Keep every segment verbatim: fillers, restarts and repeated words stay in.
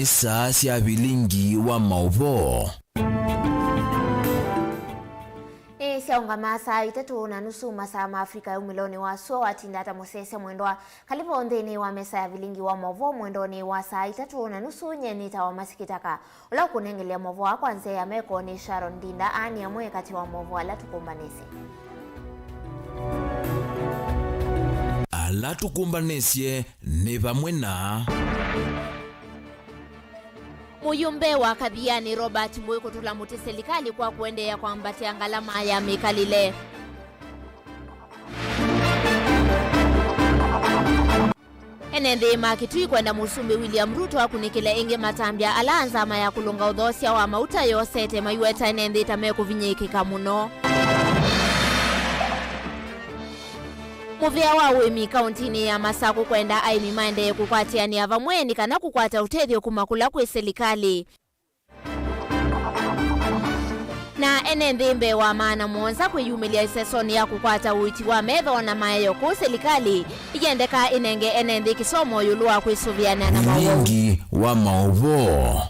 Saa sya vilingi wa maũvoo. Nĩ syaũngama saa itatũ na nusu masaa ma Afrika ya umĩlonĩ wa sua, watinda ata mũsese mwendwa. Kalivu nthĩnĩ wa mesa ya vilingi wa maũvoo mwendonĩ wa saa itatũ na nusu. Nye nĩtawa Masikitaka. Ũla ũkũnengelea maũvoo aa kwa nzĩa ya meko nĩ Sharon Ndinda. Aa nĩ amwe katĩ wa maũvoo ala tũkũmbanĩsye. Ala tũkũmbanĩsye nĩ vamwe na. Mũyũmbe wa Kathiani Robert Mbũi kũtũla mũtĩ silikalĩ kwa kũendeea kwambatĩa ngalama ya mĩkalĩle. Ene nthĩ ma Kitui kwenda Mũsumbĩ William Ruto akunĩkĩle ĩngĩ matambya ala nzama ya kũlũnga ũthoosya wa mauta yosete maiweta ene nthĩ ta mekũvinyĩĩkĩka mũno. Mũvĩa wa ũĩmi kauntinĩ ya Masakũ kwenda aĩmi maendee kũkwatĩanĩa vamwe nĩ kana kũkwata ũtethyo kuma kũla kwĩ silikalĩ. Na ene nthĩ mbee wa maana mũonza kwĩyumĩlya ĩsesonĩ ya kũkwata ũiiti wa metho na maeo kũu silikalĩ ĩyendeka ĩnenge ene nthĩ kĩsomo ĩũlũ wa kwĩsũvĩanĩa na maũwau. Vilingi wa maũvoo.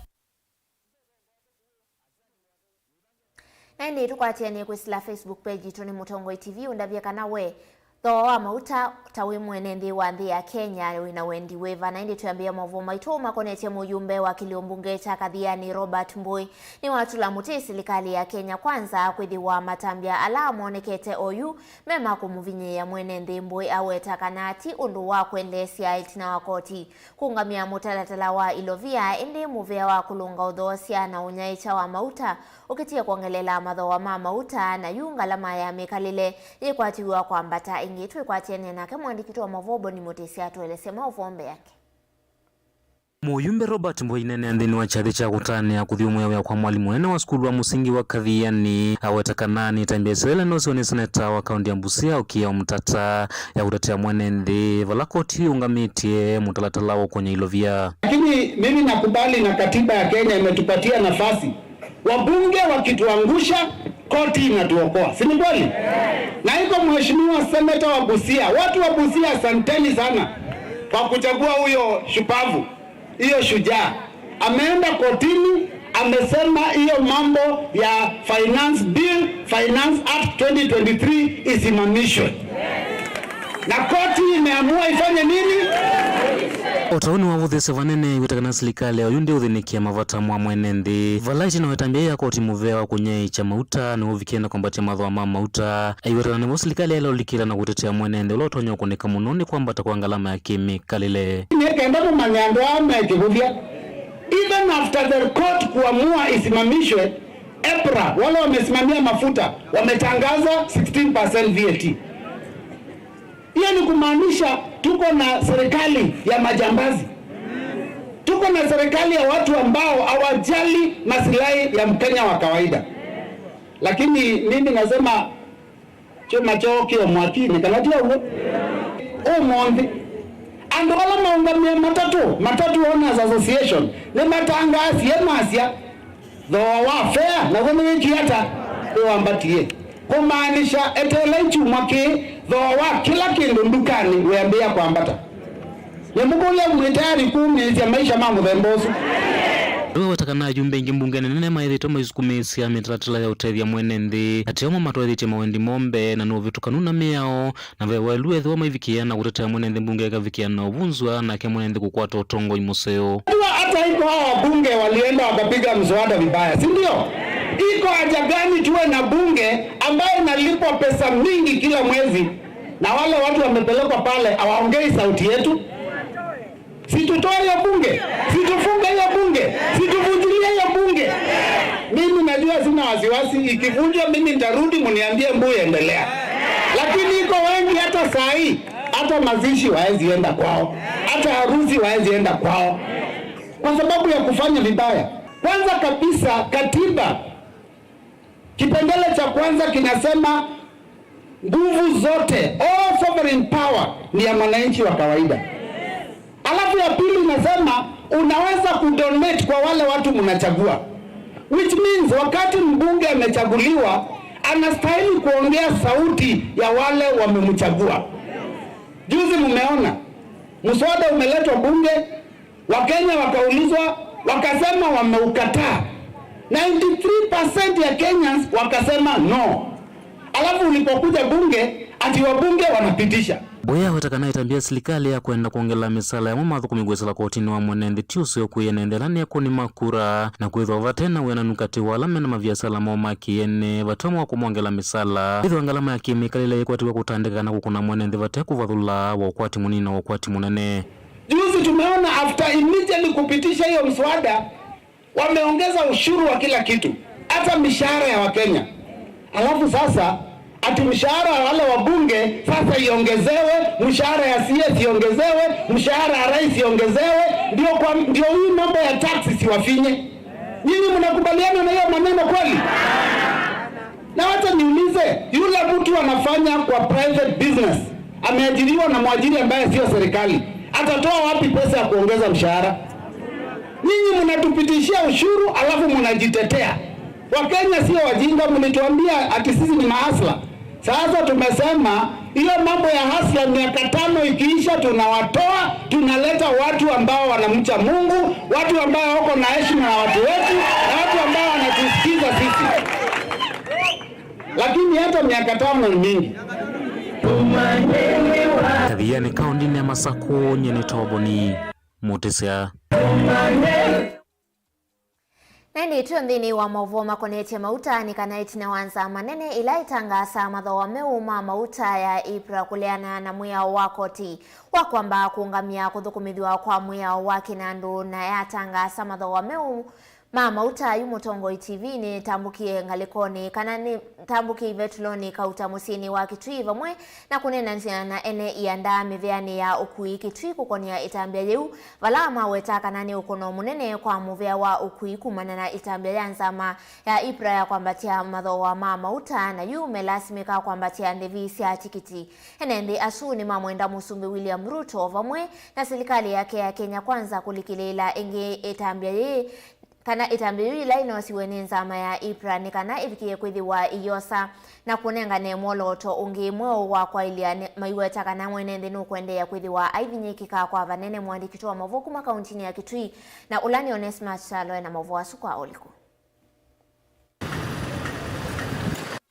Na ĩndĩ tũkwatĩanĩe kwĩsĩla Facebook page yitũ nĩ Mũtongoi T V ũndavye kana we thooa wa mauta ta wĩ mwene nthĩ wa nthĩ ya Kenya wĩ na wendi wĩva? Na ĩndĩ twĩambĩĩa maũvoo maitũ makonetye mũyũmbe wa kĩlĩo mbunge kya Kathiani Robert Mbũi nĩwatũla mũtĩ silikalĩ ya Kenya Kwanza kwĩthĩwa matambya ala monekete oyu me ma kũmũvinyĩĩa mwene nthĩ. Mbũi aweta kana ti ũndũ wa kwendeesya ĩtina wa koti kũũngamĩa mũtalatala wa ilovia, ĩndĩ mũvĩa wa kũlũnga ũthoosya na ũnyaĩĩkya wa mauta ũkĩtie kwongeleela mathooa ma mauta, na yu ngalama ya mĩkalĩle yĩkwatiw'a kwambata ĩngĩ. Twĩkwatĩanĩa nake mũandĩki witũ wa maũvoo Boni Mũtĩsya atũelesye maũvoo mbee yake. Mũyũmbe Robert Mbũi aineenea nthĩnĩ wa kyathĩ kya kũtanĩa kũthyũmũĩa wĩa kwa mwalimũ mũnene wa sukulu wa mũsingi wa Kathiani aweta kana nĩtambya ĩseo ĩla ĩnosewe nĩ seneta wa kaunti ya Busia Okiya Omtata ya kũtetea mwene nthĩ, vala koti yĩũngamĩtye mũtalatala wa ũkũnya ilovia. Lakini mimi nakubali na katiba ya Kenya imetupatia nafasi. Wabunge wakituangusha, koti inatuokoa. Si ni kweli? Na iko mheshimiwa seneta wa Busia. Watu wa Busia, asanteni sana kwa kuchagua huyo shupavu, hiyo shujaa. Ameenda kotini, amesema hiyo mambo ya Finance Bill, Finance Act twenty twenty-three isimamishwe. Na koti imeamua ifanye nini? O ta ũu nĩwavũthĩsye vanene aiweta kana silikalĩ ya oyu ndĩũthĩnĩkĩa mavata ma mwene nthĩ. Vala ĩtina wa ĩtambya ya koti mũvea wa kũnyaĩĩkya mauta nĩwũvikĩe na kwambatya mathooa ma mauta. Aiweta kana nĩvo silikalĩ yaĩle ũlikĩla na kũtetea mwene nthĩ ũla ũtonya ũkũnĩka mũno nĩ kwambata kwa ngalama ya kĩmĩkalĩle. Nĩ kenda mũmanye andũ aa me kĩvũthya. Even after the court kuamua isimamishwe, EPRA, wale wamesimamia mafuta, wametangaza sixteen percent V A T. Hiyo ni kumaanisha tuko na serikali ya majambazi. Tuko na serikali ya watu ambao hawajali maslahi ya Mkenya wa kawaida. Lakini mimi nasema, kyũma kyookĩe mwakinĩ, kana ti ũw'o? Ũmũnthĩ, andũ ala maũngamĩe matatũ, Matatu Owners Association, nĩmatangaasie masya thooa wa fare naw'o nĩwĩkie ata? Nĩwambatie. Kũmaanisha, eteelai kyumwa kĩĩ, thooa wa kĩla kĩndũ ndukanĩ wĩambĩĩa kwambata. Nĩmũkũlya mwĩ tayari kumĩĩsya maisha ma mũthemba ũsu? Nĩwaweta kana ayumbe aingĩ mbungenĩ nene maĩthĩtwe maisukumĩĩsya mĩtalatala ya ũtethya mwene nthĩ. Atĩ amwe matwaĩthĩtye mawendi moo mbee na nĩ ũvĩtũkanu na mĩao, na ve waĩlu ethĩwa maivikĩĩa na kũtetea mwene nthĩ mbunge ĩkavikĩa na ũvunzwa nake mwene nthĩ kũkwata ũtongoi mũseo. Unajua hata iko hawa wabunge walienda wakapiga mswada vibaya, si ndio? Iko haja gani tuwe na bunge ambayo inalipwa pesa mingi kila mwezi na wale watu wamepelekwa pale hawaongei sauti yetu? Si tutoe hiyo bunge? Si tufunge hiyo bunge? Si tuvunjilie hiyo bunge? Mimi najua sina wasiwasi, ikivunjwa mimi nitarudi mniambie, Mbũi endelea. Lakini iko wengi hata saa hii, hata mazishi waezi enda kwao, hata harusi waezi enda kwao, kwa sababu ya kufanya vibaya. Kwanza kabisa, katiba kipengele cha kwanza kinasema nguvu zote, all sovereign power, ni ya mwananchi wa kawaida. Alafu ya pili inasema unaweza kudonate kwa wale watu mnachagua, which means wakati mbunge amechaguliwa, anastahili kuongea sauti ya wale wamemchagua. Juzi mmeona mswada umeletwa bunge, Wakenya wakaulizwa, wakasema wameukataa. Ninety-three percent ya Kenyans wakasema no. Alafu ulipokuja bunge, ati wabunge wanapitisha. Mboya aweta kana ĩtambya ya silikalĩ ya kwenda kwongela mĩsala ya amwe mathũkũmi kwĩsĩla kotinĩ wa mwene nthĩ ti ũseo kwĩ ene nthĩ ala nĩ akũni ma kura, na kwĩthĩwa vate na wĩananu katĩ wa ala mena maviasala moo ma kĩ-ene vate ũmwe wa kũmongela mĩsala. Ĩthĩwa ngalama ya kĩmĩkalĩle yĩkwatĩw'a kũtandĩka kana kũkũna mwene nthĩ vate kũvathũla wa ũkwati mũnini na ũkwati mũnene. Juzi tumeona after immediately kupitisha hiyo mswada, wameongeza ushuru wa kila kitu, hata mishahara ya Wakenya. Alafu sasa ati mshahara wa wale wabunge sasa iongezewe, mshahara ya C S iongezewe, mshahara ya rais iongezewe, ndio kwa, ndio hii mambo ya tax siwafinye. Nyinyi mnakubaliana na hiyo maneno kweli? Na wacha niulize, yule mtu anafanya kwa private business, ameajiriwa na mwajiri ambaye sio serikali, atatoa wapi pesa ya kuongeza mshahara? Nyinyi mnatupitishia ushuru alafu mnajitetea. Wakenya sio wajinga, mlituambia ati sisi ni mahasla. Sasa tumesema hiyo mambo ya hasla, miaka tano ikiisha, tunawatoa, tunaleta watu ambao wanamcha Mungu, watu ambao wako na heshima na watu wetu, na watu ambao wanatusikiza sisi. Lakini hata miaka tano ni mingi. Kathiani kaũndĩnĩ ya Masakũ, nyie nĩ Toboni Mũtĩsya. Na ĩndĩ twĩ nthĩnĩ wa maũvoo makonetye mauta, nĩ kana ĩtina wa nzama nene ĩla ĩtangaasaa mathooa meũ ma mauta ya IPRA kũleana na mwĩao wa koti wa kwamba kũũngamya kũthũkũmĩthw'a kwa mwĩao wa kĩnandũ, na yatangaasa mathooa meũ ma mauta yu, Mũtongoi T V nĩtambũkie ngalĩkonĩ, kana nĩtambũkie ivetulonĩ kauta mũsyĩnĩ wa Kitui vamwe na kũneenany'a na ene ianda mĩvĩanĩ ya ũkui Kitui kũkonĩa ĩtambya yĩu, vala maweta kana nĩ ũkũno mũnene kwa mũvĩa wa ũkui kumana na ĩtambya ya nzama ya IPRA ya kwambatya mathooa ma mauta, na yu melasimĩka kwambatya ndĩvi sya tikiti. Ene nthĩ asu nĩmamwenda Mũsumbĩ William Ruto vamwe na silikalĩ yake ya Kenya Kwanza kũlikĩlĩĩla ĩngĩ ĩtambya yĩĩ, kana ĩtambya yĩu yĩla ĩnoosiwe nĩ nzama ya IPRA nĩ kana ĩvikĩe kwĩthĩwa ĩyosa na kũnengane mwolooto ũngĩ mweũ wa kwaĩlya, ne-, maiweta kana mwene nthĩ nũkũendeea kwĩthĩwa aivinyĩkĩka kwa vanene. Mũandĩki witũ wa maũvoo kuma kauntinĩ ya Kitui na ũla nĩ Onesmus Kyalo ena maũvoo asu kwa ũliku.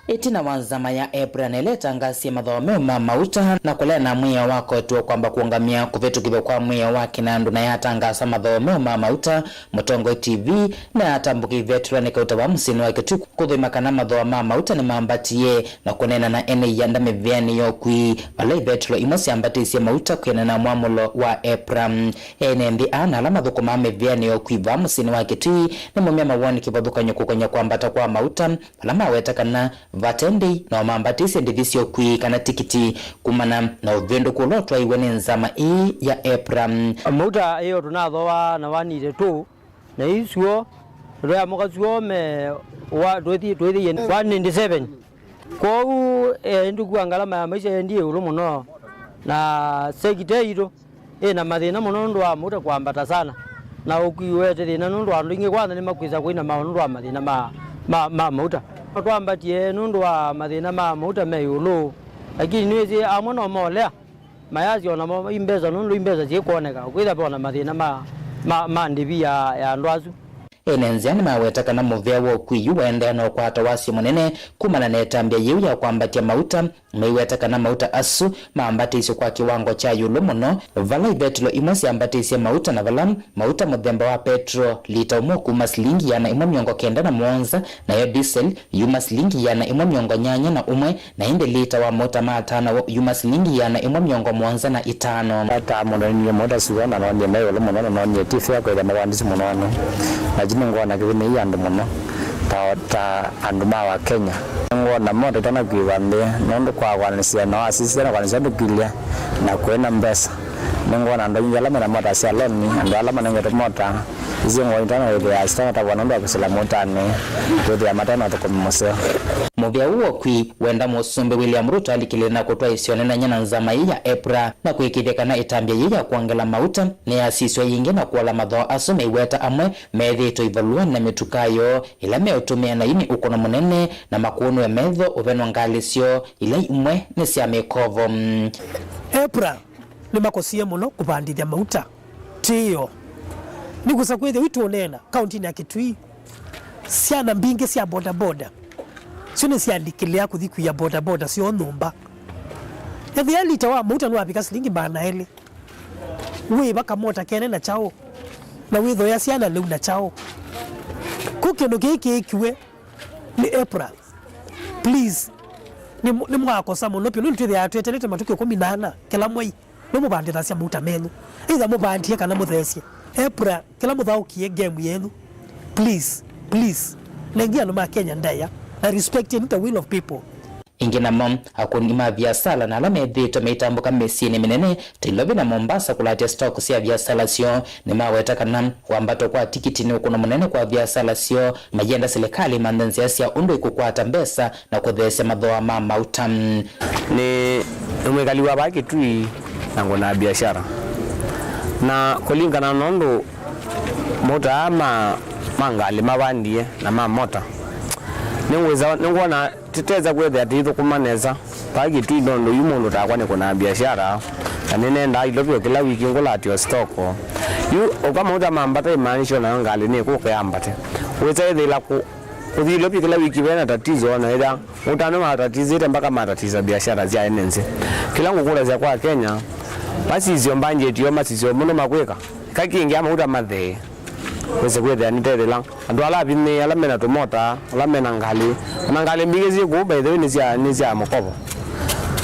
Ĩtina wa nzama ya IPRA na ĩla ĩtangasie mathooa meũ ma mauta na kũleana na mwĩao wa koti wa kwamba kũũngamya kũvĩtũkĩthw'a kwa mwĩao wa kĩnandũ na yatangasa mathooa meũ ma mauta, Mũtongoi T V nĩyatambũkie ivetulonĩ kauta vaa mũsyĩnĩ wa Kitui kũthũima kana mathooa ma mauta nĩmambatie, na kũneena na ene ianda mĩvĩanĩ ya ũkui, vala ivetulo imwe syambatĩsye mauta kwĩanana na mwamũlo wa IPRA. Ene nthĩ aa na ala mathũkũmaa mĩvĩanĩ ya ũkui vaa mũsyĩnĩ wa Kitui nĩmaumya mawoni kĩvathũkany'o kũkony'a kwambata kwa mauta, vala maweta kana vate ndĩi no mambatĩsye ndĩvi sya ũkui kana tikiti kumana na ũvĩndũku ũla ũtwaiwe nĩ nzama ĩĩ ya IPRA. Mauta ĩyo tũnathooa na one eighty-two, na isuo tũyamũka suo me wa, twĩthi-, twĩthĩie one ninety-seven. Kwoou, eh, ĩndĩ kũa ngalama ya maisha yendie ĩũlũ mũno, na sekita yitũ ĩ na mathĩna mũno nũndũ wa mauta kwambata sana, na ũkui ũete thĩna nũndũ andũ aingĩ kwanza nĩmakwĩsa kũinama nũndũ wa mathĩna ma, ma, ma mauta. Twambatie nũndũ wa mathĩna ma mauta me ĩũlũ, lakini nĩwĩsĩ amwe no molea mayasya o namo imbesa, nũndũ imbesa syĩkwoneka kwĩthwa ve o na mathĩna ma, ma, ma ndĩvi ya, ya andũ asu. Ene nzĩa nĩmaweta kana mũvĩa wa ũkui yu waendeea na ũkwata wasyo mũnene kumana na ĩtambya yĩu ya kwambatya mauta, maiweta kana mauta asu mambatĩsye kwa kĩwango kya ĩũlũ mũno, vala ivetulo imwe syambatĩsye mauta na vala mauta mũthemba wa petro lita ũmwe kuma silingi ĩana ĩmwe mĩongo kenda na mũonza, nayo diesel yuma silingi ĩana ĩmwe mĩongo nyanya na ũmwe, na ĩndĩ lita wa mauta ma atano yuma silingi ĩana ĩmwe mĩongo mũonza na itano. Ta mũndũ nĩnĩie mauta suo na noonie me ĩũlũ mũno na noonie ti fair kwĩthĩa mawandĩsĩ mũno ano. Na kyu nĩngwona kĩthĩnĩie andũ mũno ta, ta andũ ma wa Kenya. Nĩngwona mota itanakwĩwa nthĩ nũndũ kwa kwanĩsya na wasisya na kwanĩsya ndũkilya na kwĩ na mbesa. Nĩngwona andũ aingĩ ala mena mota sya loni, andũ ala manengetwe mota isu ngoo itanaĩthĩa sitanatavwa nũndũ wa kũsila mautanĩ, kwĩthĩa matena ũthũkũmi mũseo. Mũvĩa ũũ wa ũkui wenda Mũsumbĩ William Ruto alikĩlĩle na kũtwaĩsya ũnenany'a na nzama ĩĩ ya EPRA na kũĩkĩĩthya kana ĩtambya yĩĩ ya kwongela mauta nĩyasisw'a yĩngĩ na kũola mathooa asu meiweta amwe methĩĩtwe ivaluanĩ na mĩtuka yoo ĩla meũtũmĩa, na yu nĩ ũkũno mũnene na makũũnĩwe metho ũvenwa ngalĩ syoo ila imwe nĩ sya mĩkovo. EPRA nĩmakosie mũno kũvandĩthya mauta. Tiyo. Nĩkwĩsa kwĩthĩwa itũneena kaũntĩnĩ ya Kitui, syana mbingĩ sya bodaboda syo nĩsyandĩkĩlĩa kũthi kwia bodaboda syoo nyũmba. Ethĩa lita wa mauta nĩwavika silingi maana elĩ, wĩva kamota kene na kyaũ, na wĩthoea syana lĩu na kyaũ? Kũ kĩndũ kĩĩ kĩĩkiwe nĩ EPRA. Please, nĩ, nĩmwakosa mũno vyũ, nũndũ twĩthĩaa twetelete matukũ ĩkũmi na ana kĩla mwei. Nĩmũvandĩthasya mauta menyu. Either mũvandie kana mũtheesye. EPRA, kĩla mũthaũkie game yenyu. Please, please. Nengi andũ ma Kenya ndaĩa. Na respecteni the will of people. Ĩngĩ namo, akũni ma viasala na ala methĩĩtwe meitambũka mĩsyĩnĩ mĩnene ta Nairobi na Mombasa kũlatya stock sya viasala syoo nĩmaweta kana wambato kwa tikiti nĩ ũkũno mũnene kwa viasala syoo, mayenda silikalĩ ĩmanthe nzĩa sya ũndũ ĩkũkwata mbesa na kũtheesya mathooa ma mauta. Nĩ, nĩ mwĩkali wa vaa Kitui na ngũnaa biashara. Na kũlingana na ũndũ mauta aa ma, ma ngalĩ mavandie na ma mota, nĩngwĩsa, nĩngwona tĩtesa kwĩthĩa tĩithũkũma nesa vaa Kitui, nũndũ yu mũndũ takwa nĩkũnaa biashara, na nĩnendaa Nairobi o kĩla wiki ngũlatĩwe stoko. Yu ũka mauta mambata, imaanisha nayo ngalĩ nĩkũka yambate. Wĩsa ĩthĩla kũ-, kũthi Nairobi kĩla wiki vena tatizo, na ĩla ũtano matatizĩte mpaka matatisa biashara sya ene nthĩ. Kĩla ngũkũlasya kwa Kenya, masisye mbanjeti yoo, masisye mũno makwĩka. Ĩka kĩngĩ amauta mathee. Wĩse kwĩthĩa nĩtethela andũ ala avinyĩĩ, ala mena tũmota, ala mena ngalĩ. Ona ngalĩ mbingĩ syĩ kũu, by the way, nĩ sya, nĩ sya mũkovo.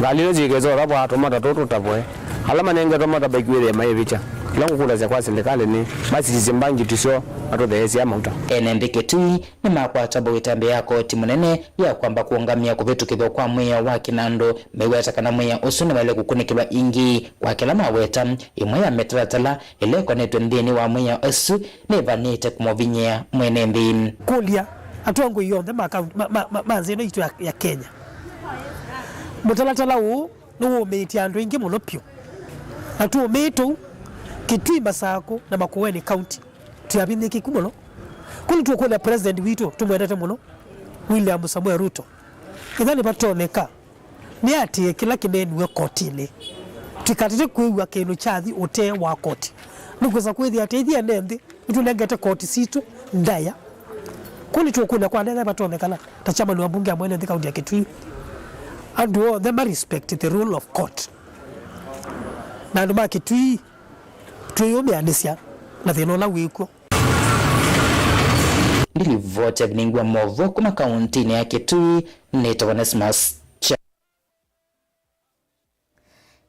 Ngalĩ ino syĩkĩsotha vaa tũmota tũtũ tũtavoe. Ala manengetwe mota bike wĩthĩe maĩvĩtya. Kĩla ngũkũlasya kwa silikalĩ nĩ masisye mbanjeti syoo, matũtheesye mauta. Ene nthĩ Kitui nĩmakwata mbau ĩtambya ya koti mũnene ya kwamba kũũngamĩa kũvĩtũkĩthw'a kwa mwĩao wa kĩnandũ, meweta kana mwĩao ũsu nĩwaĩle kũkunĩkĩlwa ĩngĩ kwa kĩla maweta ĩmwe ya mĩtalatala ĩla ĩkonetwe nthĩnĩ wa mwĩao ũsu nĩvanĩte kũmũvinyĩa mwene nthĩ. Kũlya atongoi onthe ma kaunti, ma, ma, ma, ma nthĩ ĩno yitũ ya, ya Kenya, mũtalatala ũũ nĩwũmĩĩtye andũ aingĩ mũno vyũ, na tũũmĩĩtũu Kitui, Masakũ na Makueni County. Twĩavinyĩkĩku mũno. Kũu nĩtũkũlya President witũ tũmwendete mũno, William Samuel Ruto, ĩtha nĩvatonyeka nĩatĩĩe kĩla kĩneeniwe kotinĩ. Tũikatate kwĩw'a kĩndũ kyathi ũtee wa koti. Nĩkwĩsa kwĩthĩa atĩ ithyĩ ene nthĩ nĩtũnengete koti sitũ ndaĩa. Kũu nĩtũkũlya kwa nene vatonyekana ta chairman wa mbunge ya mwene nthĩ kaunti ya Kitui, andũ onthe ma respect the rule of court. Na andũ ma Kitui twĩyũmĩanĩsya na thĩna ũla wĩkw'o. Ndilivoti ya vinengwa movoo kuma kauntinĩ ya Kitui nĩtawa Onesmus Cha.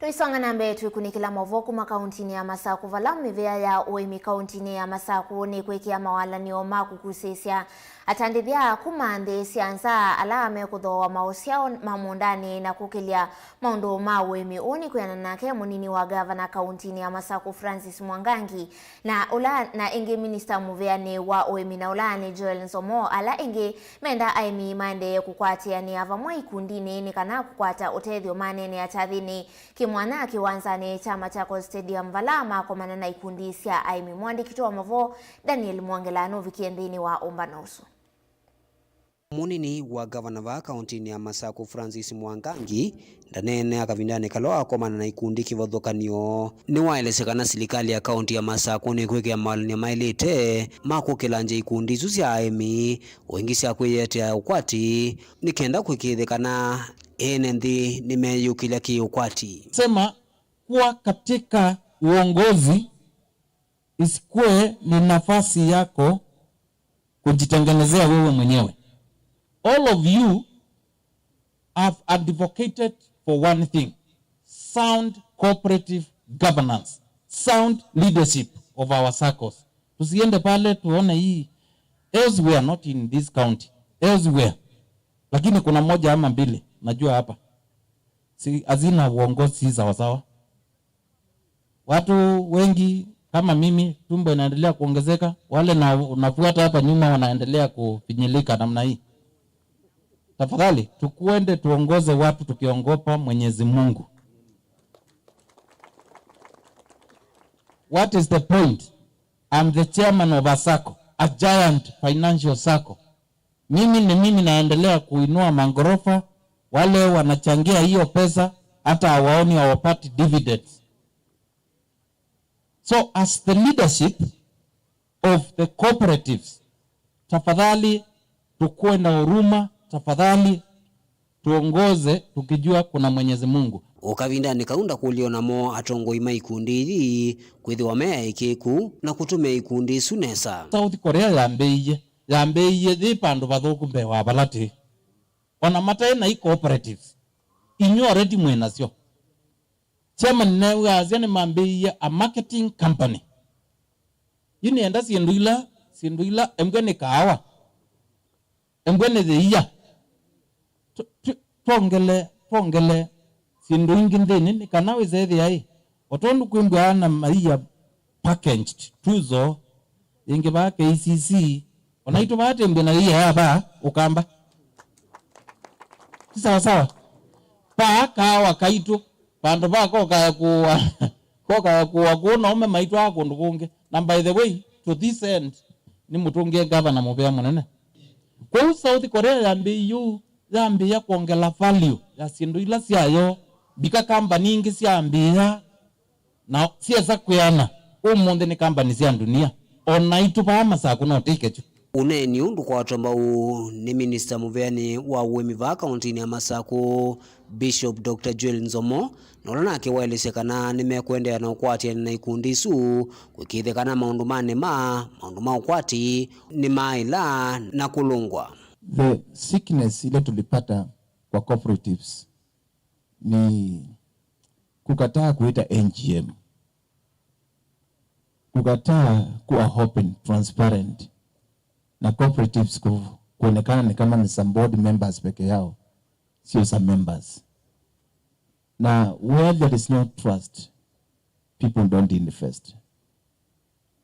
Tũisonga na mbee twĩkunĩkĩla movoo kuma kauntinĩ ya Masakũ, vala mĩvĩa ya ũĩmi kauntinĩ ya Masakũ nĩkwĩkĩa mawalany'o ma kũkusĩĩsya atandĩthya kuma nthĩ sya nza ala mekũthooa maũsyao ma mũũndanĩ na kũkĩlya maũndũ ma ũĩmi. Ũũ nĩ kwĩanana nake mũnini wa ngavana kauntinĩ ya Masakũ, Francis Mwangangi, na ũla na ĩngĩ minista mũvĩanĩ wa ũĩmi na ũlaanĩ, Joel Nzomo, ala ĩngĩ menda aĩmi maendee kũkwatĩanĩa vamwe ikundinĩ nĩ kana kũkwata ũtethyo maneenea kyathĩnĩ kĩmwanya kĩwanzanĩ kya Machakos Stadium, vala makomana na ikundi sya aĩmi. Mũandĩki wa mavoo Daniel Mwongela nũvikie nthĩnĩ wa ũmbano ũsu. Mũnini wa ngavana vaa kauntinĩ ya Masakũ, Francis Mwangangi, ndaneenea kavindanĩ kala wakomana na ikundi kĩvathũkany'o. Nĩwaelesya kana silikalĩ ya kaunti ya Masakũ nĩkwĩkĩa mawalany'o maĩlĩte ma kũkĩlangya ikundi isu sya aĩmi, o ĩngĩ sya kwĩyetea ũkwati, nĩ kenda kũĩkĩĩthya kana ene nthĩ nĩmeyĩũkĩlya kĩ-ũkwati. Sema kuwa katika uongozi isikuwe ni nafasi yako kujitengenezea wewe mwenyewe. All of you have advocated for one thing, sound cooperative governance, sound leadership of our saccos. Tusiende pale tuone hii elsewhere, not in this county, elsewhere. Lakini kuna moja ama mbili najua hapa si hazina uongozi sawasawa. Watu wengi kama mimi, tumbo inaendelea kuongezeka, wale na unafuata hapa nyuma wanaendelea kufinyilika namna hii. Tafadhali tukuende tuongoze watu tukiongopa Mwenyezi Mungu. What is the point? I'm the chairman of a sacco, a giant financial sacco. Mimi ni mimi naendelea kuinua mangorofa, wale wanachangia hiyo pesa hata hawaoni, hawapati dividends. So as the leadership, of the cooperatives. Tafadhali, tukuwe na huruma, tafadhali, tuongoze tukijua kuna Mwenyezi Mungu. O kavindanĩ kau ndakũlya o namo atongoi ma ikundi ii kwĩthĩwa me aĩkĩĩku na kũtũmĩa ikundi isu nesa. South Korea yambĩĩie, yambĩĩie yĩ vandũ vathũku mbee wa vala tĩĩ. Ona mataĩ na i cooperatives, inyu already mwĩ nasyo. Chairman new'aa asya nĩmambĩĩie a marketing company. Yu nĩenda syĩndũ ila, syĩndũ ila embwe nĩ kaawa, embwe nĩ yĩia. Tw-, tw-, twongele, twongele syĩndũ ingĩ nthĩnĩ nĩ kana wĩsethĩa ĩ, o tondũ kwĩmbwaa na maia packaged tuzo, ĩngĩ vaa K C C, o naitũ vaa tĩmbĩ na yĩia ya vaa Ũkamba. Ti sawa sawa? Vaa kaawa kaitũ, vandũ va kokaya kũũa, kokaya kũũa kũũ na ũme maitwaa kũndũ kũngĩ. Na by the way, to this end, nĩmũtũngĩe ngavana mũvea mũnene. Kwoou South Korea yambĩĩie ũu, yambĩĩa kwongela value ya syĩndũ ila syayo, mbika kambani ingĩ syambĩĩa, na syesa kwĩana, ũmũnthĩ nĩ kambani sya ndunia, o naitũ vaa Masakũ no tĩkekyo. Ũneeni ũũ ndũkwatwa mbau nĩ minista mũveanĩ wa ũĩmi vaa kaũntĩnĩ ya Masakũ, Bishop Doctor Joel Nzomo, na ũla nake waelesya kana nĩmekũendeea na ũkwatĩanĩ na ikundi isu kũĩkĩĩthya kana maũndũ ma nĩma, maũndũ ma ũkwati nĩmaaĩla na kũlũngwa. The sickness ile tulipata kwa cooperatives ni kukataa kuita N G M, kukataa kuwa open, transparent, na cooperatives ku-, kuonekana ni kama ni some board members peke yao, sio some members. Na where there is no trust, people don't invest.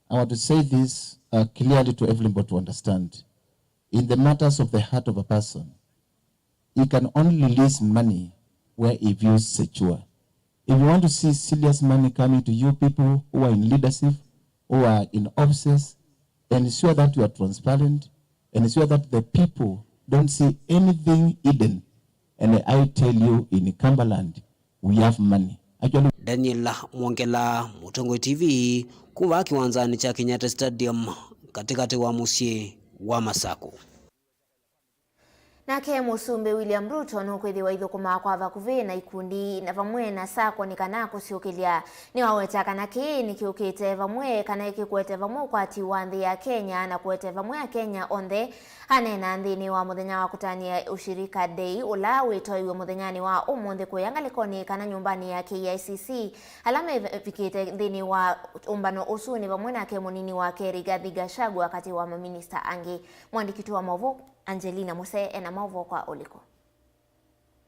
I want to say this, uh, clearly to everybody to understand. In the matters of the heart of a person, he can only release money where he feels secure. If you want to see serious money coming to you people who are in leadership, who are in offices, ensure that you are transparent, ensure that the people don't see anything hidden. And I tell you, in Cumberland, we have money. Actually, Daniel Mwongela, Mũtongoi T V, kuma kĩwanzanĩ kya Kenyatta Stadium, katĩkatĩ wa mũsyĩ wa Masakũ. Nake Mũsumbĩ William Ruto nũkwĩthĩwa aithũkũmaa kwa vakuvĩ na ikundi na vamwe na sacco nĩ kana kũsyũkĩlya. Nĩwaweta kana kĩĩ nĩkĩũkĩte vamwe kana ĩkĩkwete vamwe ũkwati wa nthĩ ya Kenya na kũete vamwe Akenya onthe. Aneena nthĩnĩ wa mũthenya wa kũtanĩa Ushirika Day ũla wĩtoeiwe mũthenyanĩ wa ũmũnthĩ kũya ngalĩkonĩ kana nyũmbanĩ ya K I C C, ala mevikĩte nthĩnĩ wa ũmbano ũsu nĩ vamwe nake mũnini wake Rigathi Gachagua katĩ wa maminista angĩ. Mwandĩki witũ wa maũvoo Angelina Muse ena maũvoo kwa ũliku.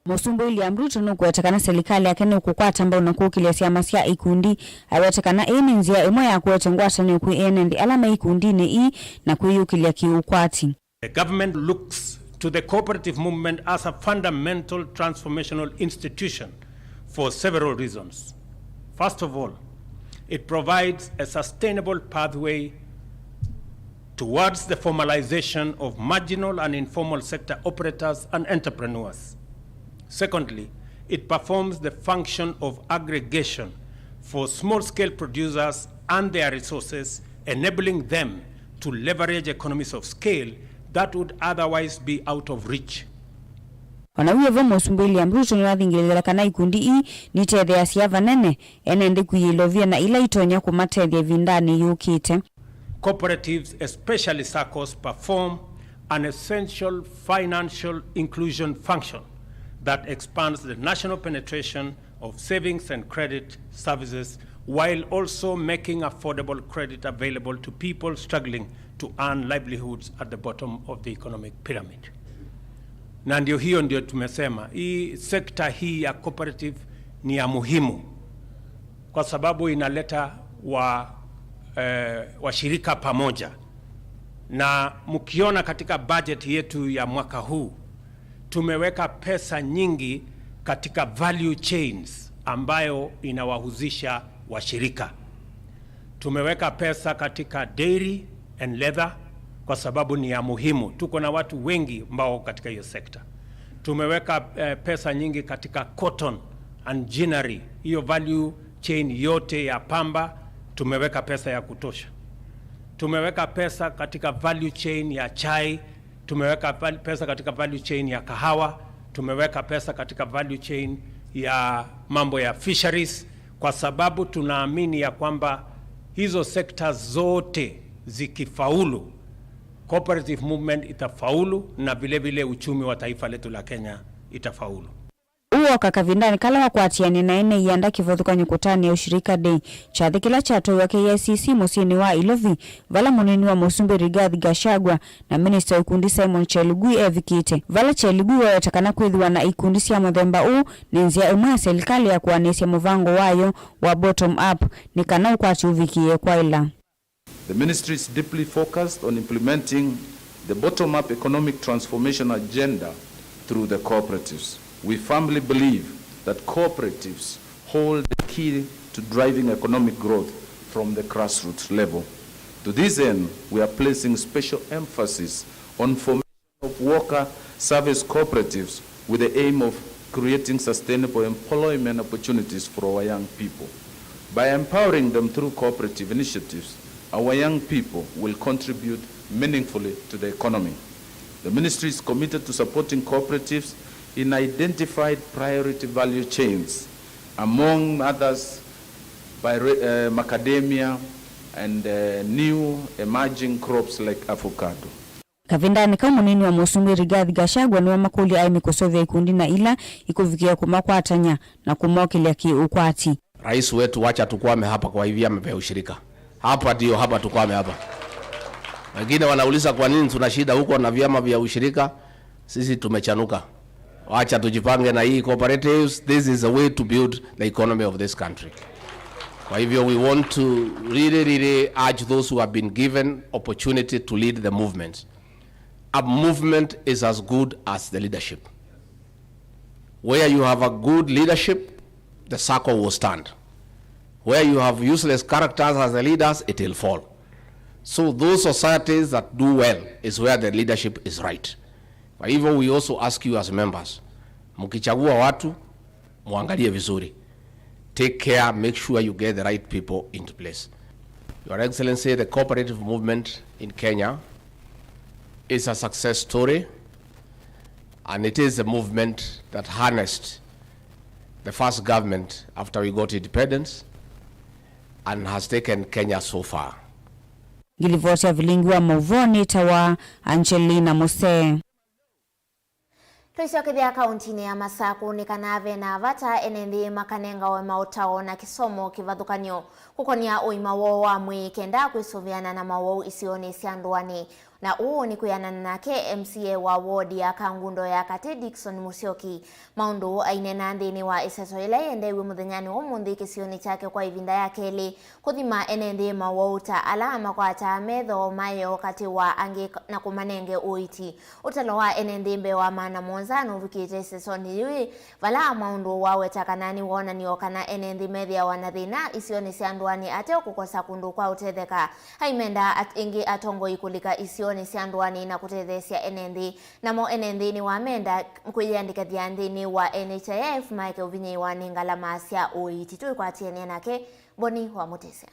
Mũsumbĩ William Ruto nũkũweta kana silikalĩ yake nĩkũkwata mbau na kũkĩlya syama sya ikundi. Awete kana ĩĩ nĩ nzĩa ĩmwe ya kũete ngwatanĩo kwĩ ene nthĩ ala me ikundinĩ ii na kwĩyũkĩlya kĩ-ũkwati. The government looks to the cooperative movement as a fundamental transformational institution for several reasons. First of all, it provides a sustainable pathway towards the formalization of marginal and informal sector operators and entrepreneurs. Secondly, it performs the function of aggregation for small-scale producers and their resources, enabling them to leverage economies of scale that would otherwise be out of reach. O na wĩ o vo, Mũsumbĩ William Ruto nĩwathingĩlĩĩla kana ikundi ii nitetheeasya vanene ene nthĩ kwĩyĩlovya na ila itonya kũmatethya ĩvindanĩ yũkĩte. Cooperatives, especially saccos, perform an essential financial inclusion function that expands the national penetration of savings and credit services while also making affordable credit available to people struggling to earn livelihoods at the bottom of the economic pyramid. Na ndio hiyo ndio tumesema hii sekta hii ya cooperative ni ya muhimu kwa sababu inaleta wa, eh, washirika pamoja. Na mkiona katika budget yetu ya mwaka huu, tumeweka pesa nyingi katika value chains ambayo inawahusisha washirika. Tumeweka pesa katika dairy and leather kwa sababu ni ya muhimu. Tuko na watu wengi ambao katika hiyo sekta. Tumeweka, eh, pesa nyingi katika cotton and ginnery. Hiyo value chain yote ya pamba tumeweka pesa ya kutosha. Tumeweka pesa katika value chain ya chai, tumeweka val-, pesa katika value chain ya kahawa, tumeweka pesa katika value chain ya mambo ya fisheries, kwa sababu tunaamini ya kwamba hizo sekta zote zikifaulu, cooperative movement itafaulu na vile vile uchumi wa taifa letu la Kenya itafaulu. Ũũ woka kavindanĩ kala wakwatianie na ene ianda kĩvathũkany'o kũtanĩa Ushirika Day, kyathĩ kĩla kyatwaiwa K I C C mũsyĩnĩ wa Ilovi, vala mũnini wa mũsumbĩ Rigathi Gachagua na minista wa ikundi Simon Chelugui evikĩte, vala Chelugui waweta kana kwĩthĩwa na ikundi sya mũthemba ũũ nĩ nzĩa ĩmwe ya silikalĩ ya kũanĩsya mũvango wayo wa bottom up nĩ kana ũkwati ũvikĩe kwaĩla. The ministry is deeply focused on implementing the bottom-up economic transformation agenda through the cooperatives. We firmly believe that cooperatives hold the key to driving economic growth from the grassroots level. To this end, we are placing special emphasis on formation of worker service cooperatives with the aim of creating sustainable employment opportunities for our young people. By empowering them through cooperative initiatives, our young people will contribute meaningfully to the economy. The ministry is committed to supporting cooperatives in identified priority value chains, among others, by re-, uh, macadamia and, uh, new emerging crops like avocado. Kavindanĩ kau, mũnini wa mũsumbĩ Rigathi Gachagua nĩwamakũlya aĩmi kũseũvya ikundi na ila ikũvikĩa kũmakwatany'a na kũmokĩlya kĩ-ũkwati. Rais wetu, wacha tukwame hapa kwa hivi vyama vya ushirika. Hapa ndio, hapa tukwame hapa. Wengine wanauliza kwa nini tuna shida huko na vyama vya ushirika? Sisi tumechanuka. Wacha tujipange na hii cooperatives. This is a way to build the economy of this country. Kwa hivyo, we want to really, really urge those who have been given opportunity to lead the movement. A movement is as good as the leadership. Where you have a good leadership, the circle will stand. Where you have useless characters as the leaders, it will fall. So those societies that do well is where the leadership is right. Kwa hivyo, we also ask you as members, mkichagua watu, muangalie vizuri. Take care, make sure you get the right people into place. Your Excellency, the cooperative movement in Kenya is a success story, and it is a movement that harnessed the first government after we got independence and has taken Kenya so far. Ngilivoti ya vilingi wa mauvoo nĩtawa Angelina Musee. Twĩsyokethya kauntinĩ ya Masakũ nĩ kana ve na vata ene nthĩ makanengawe maũtao na kĩsomo kĩvathũkany'o kũkonĩa ũima woo wa mwĩĩ kenda kwĩsũvĩana na mawau isionĩ sya ndũanĩ. Na ũũ nĩ kwĩanana nake M C A wa ward ya Kangundo ya Katĩ, Dickson Musyoki. Maũndũ uu aineena nthĩnĩ wa ĩseso yĩla yendeew'e mũthenyanĩ wa ũmũnthĩ kĩsionĩ kyake kwa ĩvinda ya kelĩ, kũthima ene nthĩ mawau ta ala makwataa metho maeo katĩ wa angĩ na kũmanenge ũiiti. Ũtalo wa ene nthĩ mbee wa maana mũonza nũvikĩte ĩsesonĩ yĩu, vala maũndũ waweta kana nĩ wonany'o kana ene nthĩ methĩawa na thĩna isionĩ sya ndũanĩ ate kũkosa kũndũ kwa ũtetheka. Aimenda at-, ĩngĩ atongoi kũlika isionĩ sya ndũanĩ na kũtetheesya ene nthĩ. Namo ene nthĩ nĩwamenda kwĩyĩandĩkĩthya nthĩnĩ wa N H I F maeke ũvinyĩĩwa nĩ ngalama sya ũiiti. Twĩkwatĩanĩa nake Boni wa Mũtĩsya.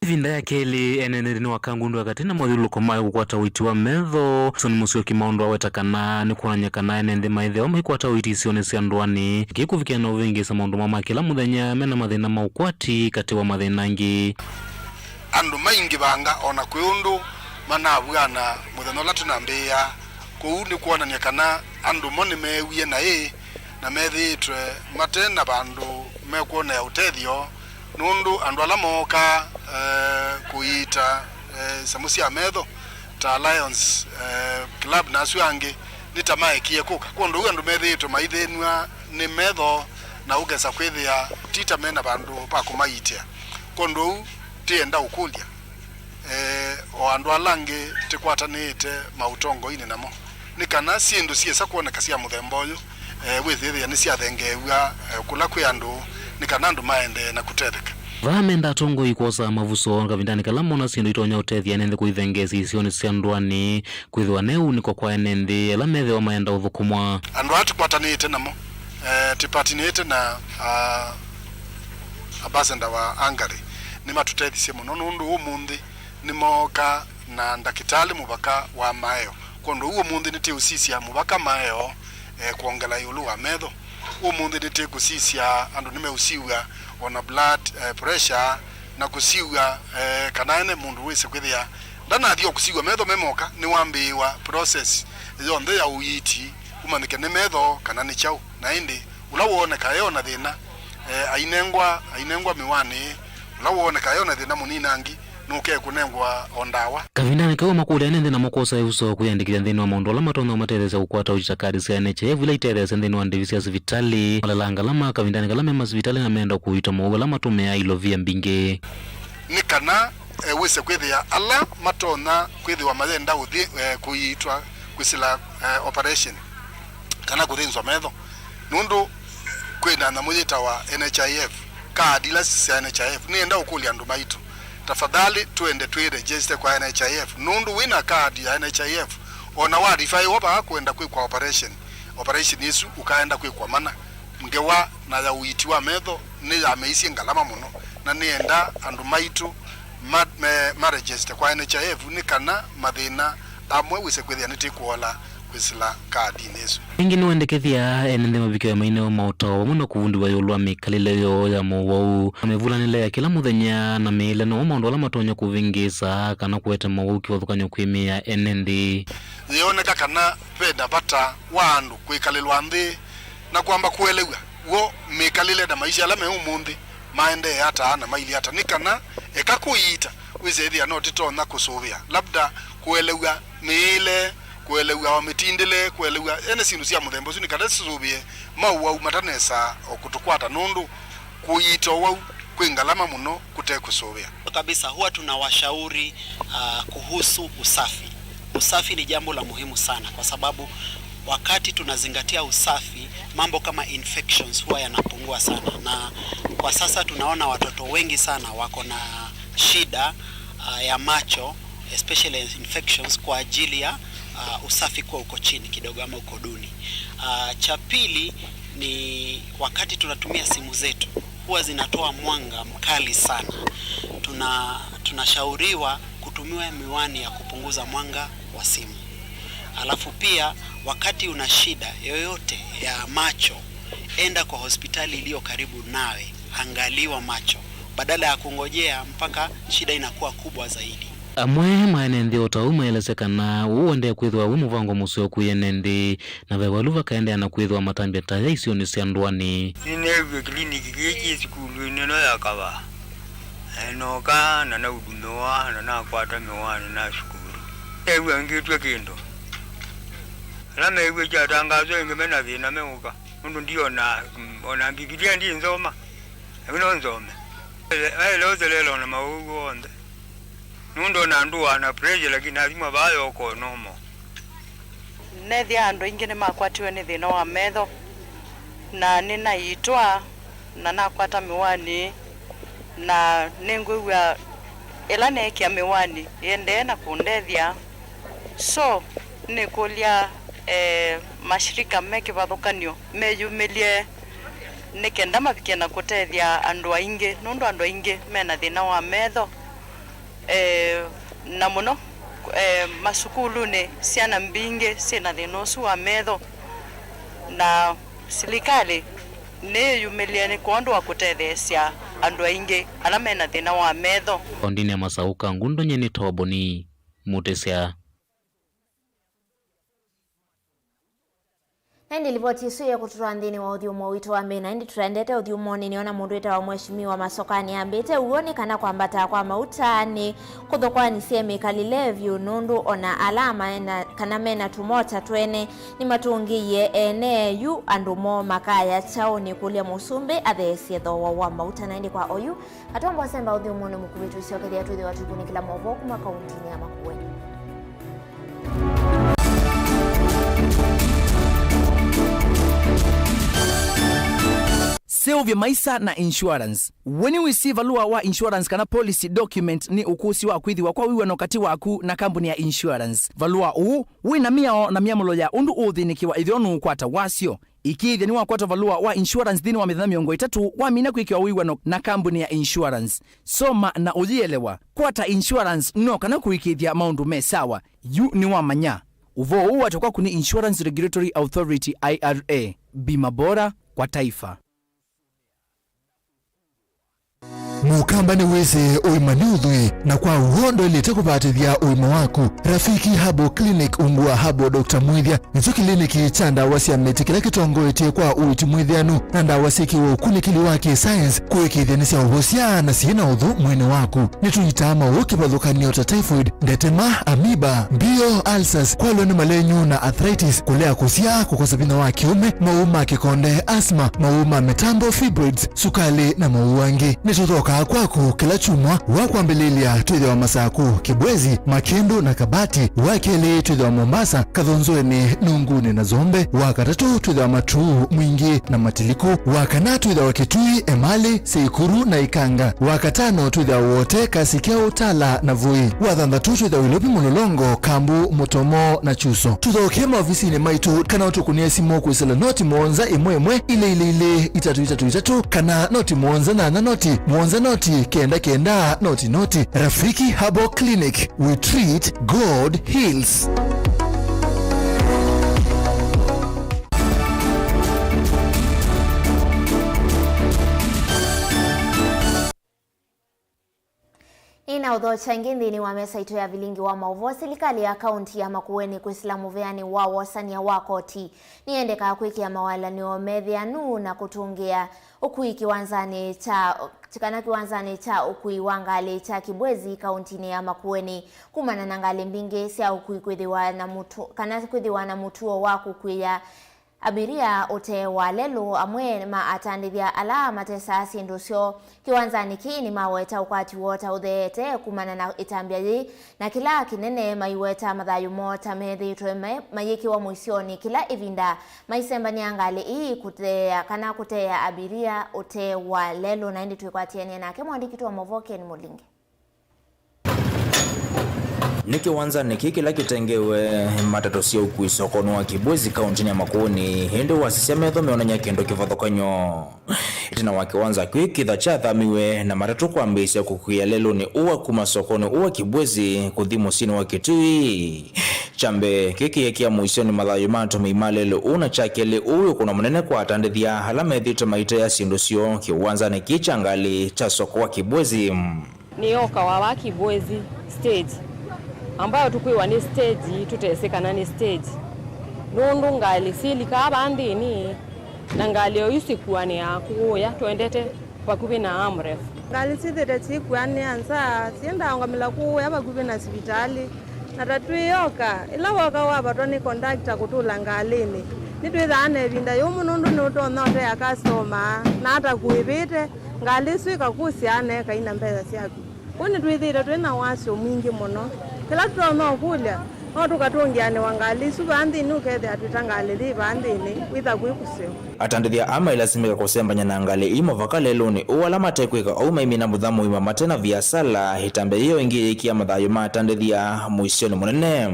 Ĩvinda ya kelĩ, ene nthĩ nthĩnĩ wa Kangundo ya Katĩ na mathyũlũlũko mayo kũkwata ũiiti wa metho. Dickson Musyoki Maũndũ aweta kana nĩ kwonany'a kana ene nthĩ maĩthĩawa maikwata ũiiti isionĩ sya ndũanĩ, kĩĩ kũvikĩa na ũvĩngĩĩsa maũndũ moo ma kĩla mũthenya mena mathĩna ma ũkwati katĩ wa mathĩna angĩ. Andũ maingĩvanga o na kwĩ ũndũ manavw'ana mũthenya ũla tũnambĩĩa. Kũu nĩ kwonany'a kana andũ mo nĩmeewie naĩ na methĩĩtwe mate na vandũ mekwonea ũtethyo, nũndũ andũ ala mookaa, eh, kũiita, eh, isamũ sya metho ta Lions, eh, Club na asu angĩ nĩ ta maekie kũka. Kwondũ ũu andũ methĩĩtwe maithĩnw'a nĩ metho na ũkesa kwĩthĩa ti ta me na vandũ va kũmaiitĩa. Kwondũ ũu tĩenda ũkũlya, eh, o andũ ala angĩ tĩkwatanĩĩte maũtongoinĩ namo, nĩ kana syĩndũ syĩsa kwoneka sya mũthemba ũyũ, eh, wĩthĩthĩa nĩsyathengeew'a, eh, kũla kwĩ andũ, nĩ kana andũ maendee na kũtetheka. Vaa menda atongoi kwosa mavuso kavindanĩ kala mona syĩndũ itonya ũtethya ene nthĩ kũithengeesya isionĩ sya ndũanĩ, kwĩthĩwa ne ũunĩko kwa ene nthĩ ala methĩwa maenda ũthũkũmwa. Andũ aa tũkwatanĩĩte namo, eh, tĩpatinĩte na, ah, ambassador wa Hungary, nĩmatũtethisye mũno nũndũ ũmũnthĩ Nĩmooka na ndakĩtalĩ mũvaka wa maeo. Kwondũ ũu ũmũnthĩ nĩtĩũsisya mũvaka maeo, eh, kwongela ĩũlũ wa metho. Ũmũnthĩ nĩtĩkũsisya andũ nĩmeũsiw'a ona blood, eh, pressure, na kũsiw'a, eh, kana ene mũndũ wĩsĩ kwĩthĩa ndanathi o kũsiw'a metho me moka, nĩwambĩĩwa process yonthe ya ũiiti, ũmanyĩke nĩ metho kana nĩ kyaũ. Na ĩndĩ ũla wooneka e ona thĩna, eh, ainengwa, ainengwa mĩwani. Ũla wooneka e ona thĩna mũninangi, nũke kũnengwa o ndawa. Kavindanĩ kau, makũlya ene nthĩ namo kwosa ĩvuso kwĩyandĩkĩthya nthĩnĩ wa maũndũ ala matonya kũmatetheesya kũkwata ũiita kadi sya N H I F ila itetheesya nthĩnĩ wa ndĩvi sya sivitalĩ. Malelaa ngalama kavindanĩ kala me masivitalĩ na meenda kũiita mowau ala matũmĩaa ilovia mbingĩ. Nĩ kana, eh, wĩse kwĩthĩa ala matonya kwĩthĩwa mayenda ũthi, eh, kũiitwa kwĩsĩla, eh, operation kana kũthĩnzwa metho, nũndũ kwĩ na nyamũ yĩtawa N H I F, kaadi ila sya N H I F. Nĩenda ũkũlya andũ maitũ, tafadhali twende twĩ register kwa N H I F, nũndũ wĩ na kaadi ya N H I F, ona wa refer-ĩwa vaa kwenda kwĩkwa operation, operation ĩsu ũkaenda kwĩkwa mana. Ngewa na ya ũiiti wa metho nĩyameisye ngalama mũno, na nĩenda andũ maitũ ma, me, ma register kwa N H I F nĩ kana mathĩna amwe wĩse kwĩthĩa nĩtĩkũola kwĩsĩla kaadinĩ ĩsu. Ĩngĩ nĩwendekethya ene nthĩ mavikĩwe mainewe maũtao vamwe na kũvundĩwa ĩũlũ wa mĩkalĩle yoo ya mowau, na mĩvulanĩle ya kĩla mũthenya, na mĩĩle, na maũndũ ala matonya kũvĩngĩĩsa kana kũete mowau kĩvathũkany'o kwĩ mĩĩ ya ene nthĩ. Yĩoneka kana ve na vata wa andũ kwĩkalĩlwa nthĩ na kwamba kũelew'a w'o mĩkalĩle na maisha ala me ũmũnthĩ maendee ata na mailyĩ ata, nĩ kana eka kũiita wĩse ĩthĩa no tĩtonya kũsũvĩa, labda kũelew'a mĩĩle, kũelew'a o mĩtindĩle, kũelew'a ene syĩndũ sya mũthemba ũsu, nĩ kana sisũvĩe mowau matanesa o kũtũkwata, nũndũ kũiita ũwau kwĩ ngalama mũno kũte kũsũvĩa. Kabisa, huwa tunawashauri, ah, kuhusu usafi. Usafi ni jambo la muhimu sana, kwa sababu wakati tunazingatia usafi, mambo kama infections huwa yanapungua sana, na kwa sasa tunaona watoto wengi sana wako na shida, ah, ya macho, especially infections, kwa ajili ya, ah, usafi kuwa uko chini kidogo ama uko duni. Ah, cha pili ni wakati tunatumia simu zetu, huwa zinatoa mwanga mkali sana. Tuna-, tunashauriwa kutumia miwani ya kupunguza mwanga wa simu. Alafu pia, wakati una shida yoyote ya macho, enda kwa hospitali iliyo karibu nawe, angaliwa macho, badala ya kungojea mpaka shida inakuwa kubwa zaidi. Amwe ma ene nthĩ o ta ũu maelesya kana ũũ ũendee kwĩthĩwa wĩ mũvango mũseo kwĩ ene nthĩ, na ve valu vakaendeea na kwĩthĩwa matambya ta aya isionĩ sya ndũanĩ. Nĩneewie kĩliniki kĩĩ kĩ sukulunĩ ĩno ya Kavaa. Na nooka na naudumiwa na nakwata mĩwani na sukulu. Neew'a ngĩtw'a kĩndũ. Ala meew'a kyatangaso ĩngĩ me na thĩna meũka. Nũndũ ndiona, mm, ona Mbivilia ndinzoma. Lakini no nzome. Aĩle ũthelela ona maũwau onthe. Nũndũ ona ndũa na pressure, lakini nathimwa vaa yoko normal. Nethĩa andũ aingĩ nĩmakwatiwe nĩ thĩna wa metho, na nĩnaiitwa, na nakwata mĩwani, na nĩngwĩw'a ĩla neekĩa mĩwani ĩendee na kũndethya. So, nĩkũlya, eh, mashirika me kĩvathũkany'o meyumĩlye nĩ kenda mavikie na kũtethya andũ aingĩ, nũndũ andũ aingĩ me na thĩna wa metho. Eh, na mũno, eh, masukulunĩ, syana mbingĩ syĩ na thĩna ũsu wa metho, na silikalĩ nĩyĩyumĩlye nĩ kwondũ wa kũtetheesya andũ aingĩ ala me na thĩna wa metho. Kaũndĩnĩ ya Masaũ Kangundo, nyie nĩ Toboni Mũtĩsya. Na ĩndĩ livoti ĩsu yĩkũtũtwaa nthĩnĩ wa ũthyũmũo witũ wa mbee, na ĩndĩ tũtaendete ũthyũmũonĩ, nĩona mũndũ wĩtawa Mheshimiwa Masokani ambĩte ũw'o nĩ kana kwambata kwa mauta nĩ kũthũkwanisye mĩkalĩle vyũ, nũndũ ona ala maena, kana mena tũmota twene nĩmatũngĩie ene yu andũ moo makaya kyaũ. Nĩkũlya mũsumbĩ atheesye thooa wa mauta. Na ĩndĩ kwa oyu, Atwamba ũsemba ũthyũmũonĩ mũkuvĩ, tũisyokethya twĩthĩwa tũikunĩkĩla maũvoo kuma kauntinĩ ya Makueni. Seũvya maisa na insurance. We nĩwĩsĩ valũa wa insurance kana policy document nĩ ũkũsĩ wa kwĩthĩwa kwa wĩw'ano katĩ waku na kambuni ya insurance? Valũa ũũ wĩ na mĩao na myamũlo ya ũndũ ũũthĩnĩkĩwa ĩthĩwa nũũkwata wasyo. Ĩkĩĩthya nĩwakwata valũa wa insurance nthĩnĩ wa mĩthenya mĩongo ĩtatũ wamina kwĩkĩwa wĩw'ano na kambuni ya insurance. Soma na ũyĩelewa. Kwata insurance no kana kũĩkĩĩthya maũndũ me sawa. Yu nĩwamanya. Ũvoo ũũ watakwa kũnĩ Insurance Regulatory Authority, I R A. Bima bora kwa taifa. Mũkamba nĩwĩsĩ ũima nĩ ũthwii, na kwa w'o ndwaĩlĩte kũvatĩthya ũima waku. Rafiki Herbal Clinic ungu wa Herbal Doctor Mwĩthya nĩkyo kĩliniki kya ndawa sya mĩtĩ kĩla kĩtongoetye kwa ũiiti mwĩthĩanu na ndawa syĩkĩwe ũkunĩkĩli wa kĩ-science kũĩkĩĩthya nĩ sya ũvosya na syĩ na ũthũ mwĩĩnĩ waku. Nĩtũitaa maũũ kĩvathũkany'o ta typhoid, ndetema, amoeba, mbio, ulcers, kwalwa nĩ malenyu na arthritis, kũlea kũsyaa, kũkosa vinya wa kĩũme, maũũ ma kĩkonde, asthma, maũũ ma mĩtambo, fibroids, sukalĩ, na maũũ angĩ. Nĩtũthokaa kwaku kĩla kyumwa. Wa kwambĩlĩlya twĩthĩwa Masaku, Kĩbwezi, Makĩndũ, na Kabati. Wa kelĩ twĩthĩwa Mombasa, Kathonzoenĩ, Nungunĩ, na Zombe. Wa katatũ twĩthĩwa Matuu, Mwingĩ, na Matiliku. Wa kana twĩthĩwa Kitui, Emali, Seikuru, na Ikanga. Wa katano twĩthĩwa Wote, Kasikeu, Tala, na Voi. Wa thanthatũ twĩthĩwa Ilovi, Mlolongo, Kambu, Mutomo, na Chuso. Tũthookee maovisinĩ maitũ kana ũtũkũnĩe simũ kwĩsĩla noti mũonza ĩmwe ĩmwe ilĩ ilĩ ilĩ itatũ itatũ itatũ kana noti mũonza nyanya noti mũonza noti kenda kenda noti noti. Rafiki Herbal Clinic, we treat, God heals. Ĩna ũthokya ĩngĩ nthĩnĩ wa mesa itũ ya vilingi wa maũvoo, silikalĩ ya kaunti ya Makueni kwĩsĩla mũveanĩ wa wosany'a wa koti nĩyendekaa kwĩkĩa mawalany'o methĩanu na kũtũngĩa ũkui kĩwanzanĩ kya, kana kĩwanzanĩ kya ũkui wa ngalĩ kya Kibwezi kauntinĩ ya Makueni, kumana na ngalĩ mbingĩ sya ũkui kwĩthĩwa na mũtu-, kana kwĩthĩwa na mũtuo wa kũkuĩa abiria ũtee wa lelũ. Amwe ma atandĩthya ala matesaa syĩndũ syoo kĩwanzanĩ kĩĩ nĩmaweta ũkwati woo ta ũtheete kumana na ĩtambya yĩĩ, na kĩla kĩnene maiweta mathayũ moo ta methĩĩtwe me-, mayĩkĩwa mũisyonĩ kĩla ĩvinda maisembany'a ngalĩ ii kũtheea kana kũteea abiria ũtee wa lelũ. Na ĩndĩ twĩkwatĩanĩa nake mwandĩki wa maũvoo Ken Mũlinge. Nĩ kĩwanzanĩ kĩĩ kĩla kĩtengewe matatũ sya ũkui sokonĩ wa Kibwezi, kauntinĩ ya Makueni, ĩndĩ wasisya metho meonany'a kĩndũ kĩvathũkany'o. Ĩtina wa kĩwanza kĩĩ kwĩthwa kyathamiwe na matatũ kwambĩĩsya kũkuĩa lelũnĩ ũũ wa kuma sokonĩ ũũ wa Kibwezi kũthi mũsyĩnĩ wa Kitui. Kya mbee, kĩĩ kĩyĩkĩa mũisyonĩ mathayũ ma atũmĩi ma lelũ ũũ, na kya kelĩ, ũũ wĩ ũkũno mũnene kwa atandĩthya ala methĩĩtwe maiteea syĩndũ syoo kĩwanzanĩ kĩĩ kya ngalĩ kya soko wa Kibwezi. Nĩyokawa vaa Kibwezi stage, ambayo tũkwĩwa nĩ stage, tũtesĩ kana nĩ stage, nũndũ ngalĩ syĩlikaa vaa nthĩnĩ, na ngalĩ o isu syĩkuanĩaa kũũya, twendete vakuvĩ na Amref. Ngalĩ syĩthĩte syĩkuanĩa nza, syĩendaa ũngamĩla kũũya vakuvĩ na sivitalĩ, na ta twĩyoka, ĩla woka wavatwa nĩ kondakta kũtũla ngalĩnĩ, nĩtwĩthaa na ĩvinda yũmũ nũndũ nĩũtonya ũtea kastoma, na ata kũĩvĩte, ngalĩ ĩsu ĩkakũsyaa na ĩkaina mbesa syaku. Kwoou nĩtwĩthĩĩtwe twĩ na wasyo mwingĩ mũno. Kĩla tũtonya ũkũlya, no tũkatũngĩanĩwa ngalĩ isu vaa nthĩnĩ, ũkethĩa twĩta ngalĩ yĩ vaa nthĩnĩ, wĩtha kwĩ kũseo. Atandĩthya aa mailasimĩka kũsembany'a na ngalĩ ii mũvaka lelũnĩ ũũ, ala matekwĩka ũu maimina mũtha mũima mate na viasala. Ĩtambya yĩyo ĩngĩ yĩĩkĩa mathayũ ma atandĩthya mũisyonĩ mũnene.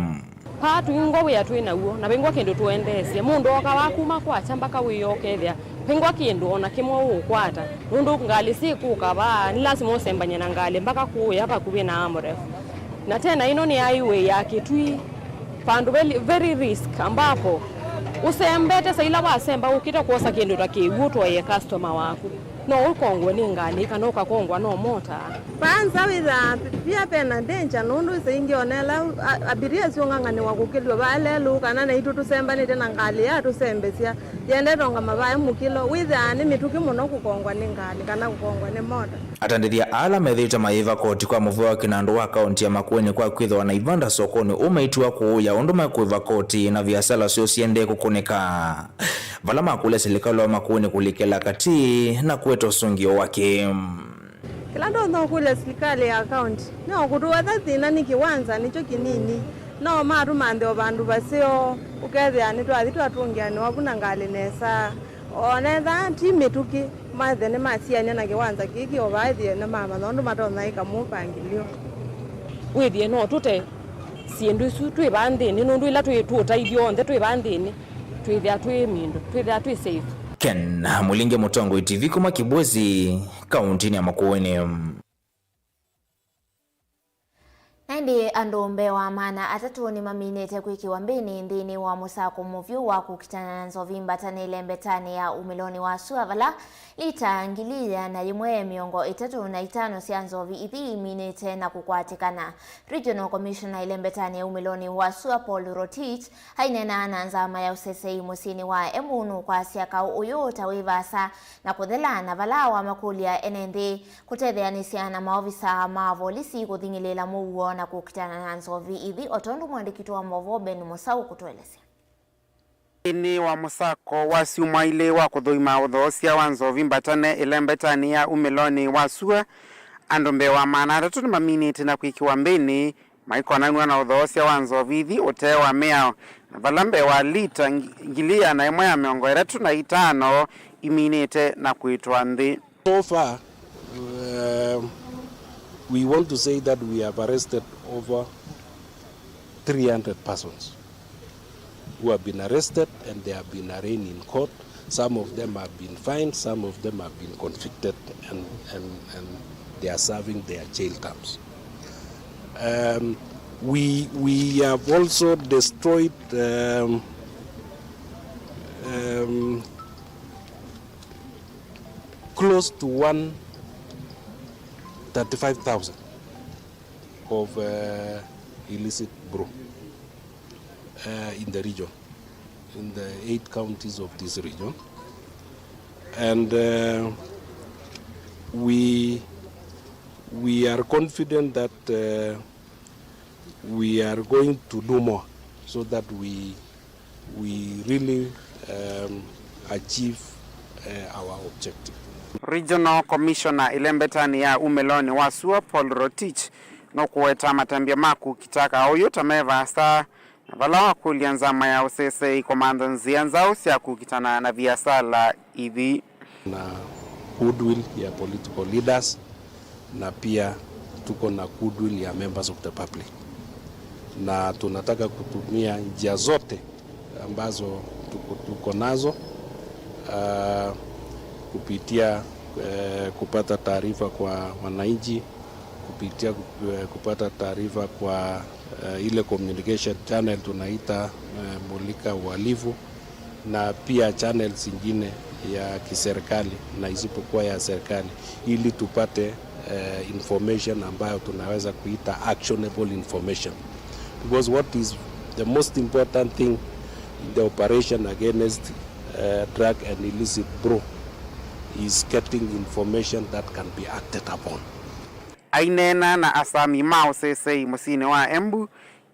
Vaa twingwa wĩa twĩ naw'o, na vingwa kĩndũ tũendeesye. Mũndũ ooka wa kuma kwakya mbaka wĩoo ũkethĩa vingwa kĩndũ o na kĩmwe ũũkwata, nũndũ ngalĩ syĩkũka vaa, nĩ lasima ũsembany'e na ngalĩ mbaka kũũya vakuvĩ na Amref. Na tena ĩno nĩ highway ya Kitui, vandũ very, very risk, ambapo ũsembete, saa ila wasemba ũkĩte kwosa kĩndũ ta kĩw'ũ ũtwaĩe customer waku. No ũkongwe nĩ ngalĩ kana ũkakongwa no mota. Kwanza wĩthaa pia pena danger, nũndũ saa ingĩ ona ĩla a-, abiria syũng'ang'anĩwa kũkĩlw'a vaa lelũ, kana naitũ tũsembanĩte na ngalĩ yatũsembesya, yendete ũngama vaĩ mũkĩlo, wĩthaa nĩ mĩtũkĩ mũno kũkongwa nĩ ngalĩ kana kũkongwa nĩ mota. Atandĩthya ala methĩĩtwe mayĩva koti kwa mũvĩa wa kĩnandũ wa kaunti ya Makueni kwa kwĩthĩwa na ivanda sokonĩ ũũ maitiwa kũũya ũndũ mekũĩva koti na viasala syoo siendee kũkũnĩka, vala makũlya silikalĩ wa Makueni kũlikĩla katĩ na kũete ũsũngĩo wake. Kĩla ndonya ũkũlya silikalĩ ya kaunti nĩ o kũtũwetha thĩna nĩ kĩwanza nĩkyo kĩnini, no matũmanthe o vandũ vaseo, ũkethĩa nĩtwathi twatũngĩanĩwa vu na ngalĩ nesa. O na ethĩwa ti mĩtũkĩ, mathe nĩmasiany'a na kĩwanza kĩĩ kĩ o vaa ĩthĩe nĩmamanya ũndũ matonya ĩka mũu mpangilio. Wĩthĩe no tũte syĩndũ isu twĩ vaa nthĩnĩ, nũndũ ĩla twĩ tũũtaithyo onthe twĩ vaa nthĩnĩ, Twĩthĩa twĩ mindu, twĩthĩa twĩ safe. Ken Mulinge, Mũtongoi T V kuma Kibwezi, kauntinĩ ya Makueni. Na ĩndĩ andũ mbee wa maana atatũ nĩmaminĩte kwĩkĩwa mbĩnĩ nthĩnĩ wa mũsako mũvyũ wa kũkitana na nzovi mbatanĩle mbetanĩ ya umĩlonĩ wa sua, vala lita ngili ĩana yĩmwe mĩongo ĩtatũ na itano sya nzovi ithi iminĩte na kũkwatĩkana. Regional Commissioner ĩlembetanĩ ya umĩlonĩ wa sua, Paul Rotich, aineena na nzama ya ũsesei mũsyĩnĩ wa Embu nũkwasya kaũ ũyũ ta wĩ vaasa na kũthela, na vala wamakũlya ene nthĩ kũtetheanĩsya na maovisa ma volisi kũthing'ĩlĩĩla mũuo na kũkitana na nzovi ithi, o tondũ mwandĩki witũ wa maũvoo Ben Mũsaũ kũtũelesya. Nthĩnĩ wa mũsako wa syumwa ilĩ wa kũthũima ũthoosya wa nzovi mbatane ĩlembetanĩ ya umĩlonĩ wa sua, andũ mbee wa maana atatũ nĩmaminĩte na kwĩkĩwa mbĩnĩ maikonanw'a na ũthoosya wa nzovi ithi ũtee wa mĩao, na vala mbee wa lita ngi-, ngili ĩana ĩmwe ya mĩongo ĩtatũ na itano iminĩte na kwĩtwa nthĩ. So far, um, we want to say that we have arrested over three hundred persons who have been arrested and they have been arraigned in court. Some of them have been fined, some of them have been convicted, and, and, and they are serving their jail terms. Um, we, we have also destroyed, um, um, close to one thirty-five thousand of, uh, illicit brew, uh, in the region, in the eight counties of this region. And, uh, we, we are confident that, uh, we are going to do more so that we we really, um, achieve, uh, our objective. Regional Commissioner ĩlembetanĩ ya umĩlonĩ wa sua, Paul Rotich, nũkũweta matambya ma kũkita kaũ ũyũ ta me vaasa, na vala wakũlya nzama ya ũsesei kũmantha nzĩa nzaũ sya kũkitana na viasala ithi. Na goodwill ya political leaders, na pia tuko na goodwill ya members of the public, na tunataka kutumia njia zote ambazo tuko, tuko nazo, ah, kupitia, eh, kupata taarifa kwa wananchi, kupitia, eh, kupata taarifa kwa, eh, ile communication channel tunaita, eh, Mulika Uhalifu, na pia channels zingine ya kiserikali na isipokuwa ya serikali, ili tupate, eh, information ambayo tunaweza kuita actionable information. Because what is the most important thing in the operation against, eh, drug and illicit brew is getting information that can be acted upon. Aineena na asami ma ũsesei mũsyĩnĩ wa Embu,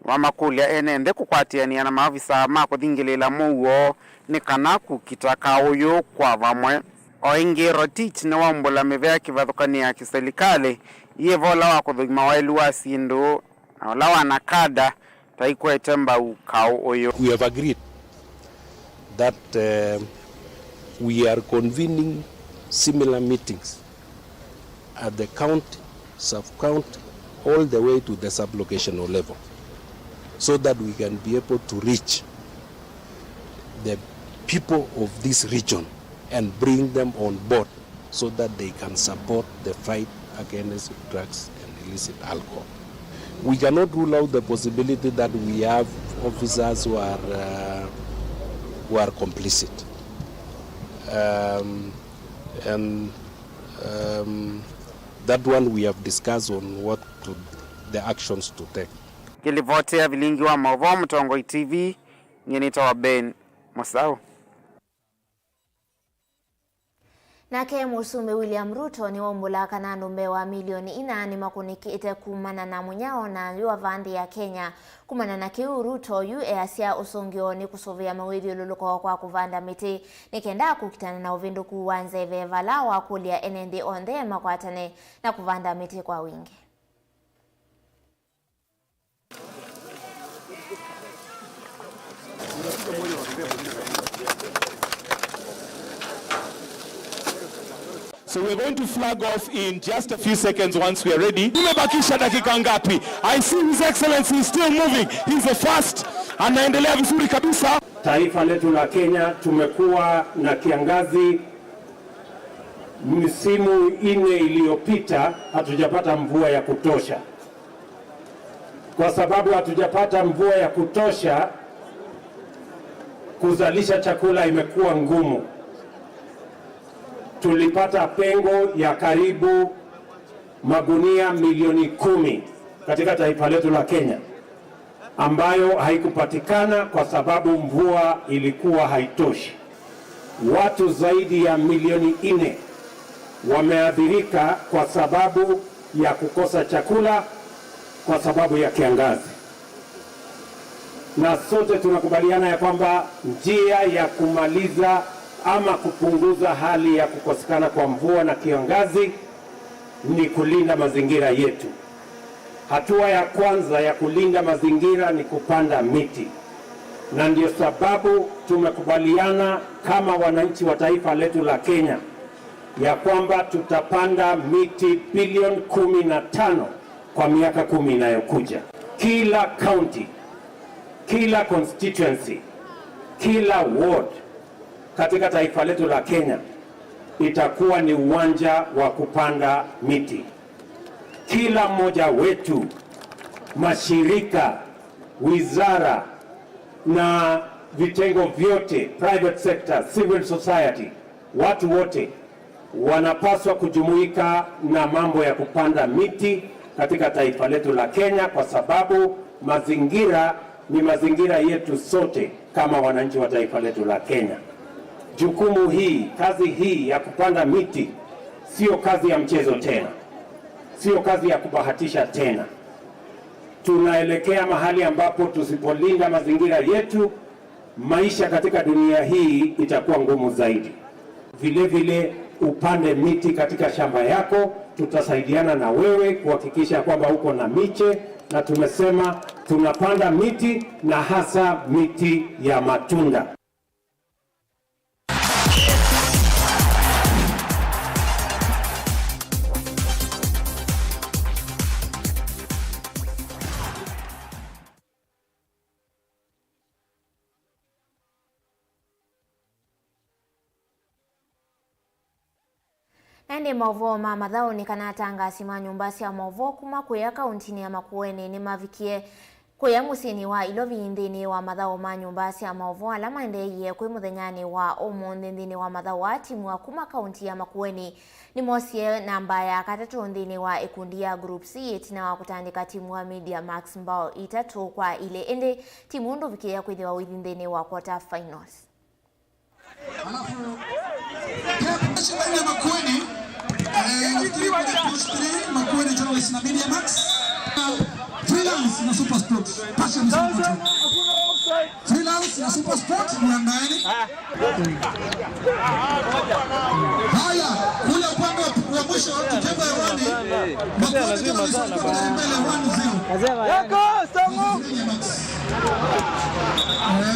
nĩwamakũlya ene nthĩ kũkwatĩanĩa na maovisa ma kũthingĩlĩĩla mũuo nĩ kana kũkita kaũ ũyũ kwa vamwe. O ĩngĩ, Rotich nĩwaumbũla mĩvea kĩvathũkany'o ya kĩselikalĩ yĩ vo ũla wa kũthũima waĩlu wa syĩndũ na ũla wa NACADA ta ikwete mbau kaũ ũyũ. We have agreed that, uh, we are convening similar meetings at the county, sub-county, all the way to the sub-locational level, so that we can be able to reach the people of this region and bring them on board so that they can support the fight against drugs and illicit alcohol. We cannot rule out the possibility that we have officers who are, uh, who are complicit. Um, and, um, that one we have discussed on what to, the actions to take. Ngĩlivotĩa vilingi wa maũvoo Mũtongoi T V, nyie nĩtawa Ben Mũsaũ. Nake Mũsumbĩ William Ruto nĩwaumbũla kana andũ mbee wa milioni ina nĩmakũnĩkĩte kumana na mũnyao na yũa va nthĩ ya Kenya. Kumana na kĩu, Ruto yu easya ũsũngĩo nĩ kũsũvĩa mawĩthyũlũlũko kwa kũvanda mĩtĩ nĩ kenda kũkitana na ũvĩndũku wa nzeve, vala wakũlya ene nthĩ onthe makwatane na kũvanda mĩtĩ kwa wingĩ. So we're going to flag off in just a few seconds once we are ready. Tumebakisha dakika ngapi? I see His Excellency is still moving. He's the first. Anaendelea vizuri kabisa. Taifa letu la Kenya tumekuwa na kiangazi, misimu ine iliyopita hatujapata mvua ya kutosha. Kwa sababu hatujapata mvua ya kutosha, kuzalisha chakula imekuwa ngumu. Tulipata pengo ya karibu magunia milioni kumi katika taifa letu la Kenya, ambayo haikupatikana kwa sababu mvua ilikuwa haitoshi. Watu zaidi ya milioni nne wameathirika kwa sababu ya kukosa chakula, kwa sababu ya kiangazi. Na sote tunakubaliana ya kwamba njia ya kumaliza ama kupunguza hali ya kukosekana kwa mvua na kiangazi ni kulinda mazingira yetu. Hatua ya kwanza ya kulinda mazingira ni kupanda miti, na ndio sababu tumekubaliana kama wananchi wa taifa letu la Kenya ya kwamba tutapanda miti bilioni kumi na tano kwa miaka kumi inayokuja. Kila county, kila constituency, kila ward katika taifa letu la Kenya itakuwa ni uwanja wa kupanda miti. Kila mmoja wetu, mashirika, wizara na vitengo vyote, private sector, civil society, watu wote wanapaswa kujumuika na mambo ya kupanda miti katika taifa letu la Kenya, kwa sababu mazingira ni mazingira yetu sote kama wananchi wa taifa letu la Kenya. Jukumu hii, kazi hii ya kupanda miti sio kazi ya mchezo tena, sio kazi ya kubahatisha tena. Tunaelekea mahali ambapo tusipolinda mazingira yetu, maisha katika dunia hii itakuwa ngumu zaidi. Vile vile, upande miti katika shamba yako, tutasaidiana na wewe kuhakikisha kwamba uko na miche, na tumesema tunapanda miti na hasa miti ya matunda. Na ĩndĩ maũvoo ma mathaũ nĩ kana atangaasi ma nyũmba sya maũvoo kuma kũya kaũntinĩ ya Makueni nĩmavikie kũya mũsyĩnĩ wa Ilovi nthĩnĩ wa mathaũ ma nyũmba sya maũvoo ala maendeeie kwĩ mũthenyanĩ wa ũmũnthĩ. Nthĩnĩ wa mathaũ aa, timu wa kuma kaũnti ya Makueni nĩmoosie namba ya katatũ nthĩnĩ wa ĩkundi ya Group C ĩtina wa kũtandĩka timu wa Media Max mbao itatũ kwa ilĩ, ĩndĩ timu ndũvikĩĩa kwĩthĩwa ũithi nthĩnĩ wa quarter finals. Alafu, Pep, Makueni, eh, three, Post three, Makueni Terrorist na Media Max. Freelance na Super Sport. Passion is not. Freelance na Super Sport, mwandaeni. Haya, kule upande wa, wa mwisho, tukienda hewani, Makueni Terrorist wako mbele one zero. Yako, Samu! Media Max.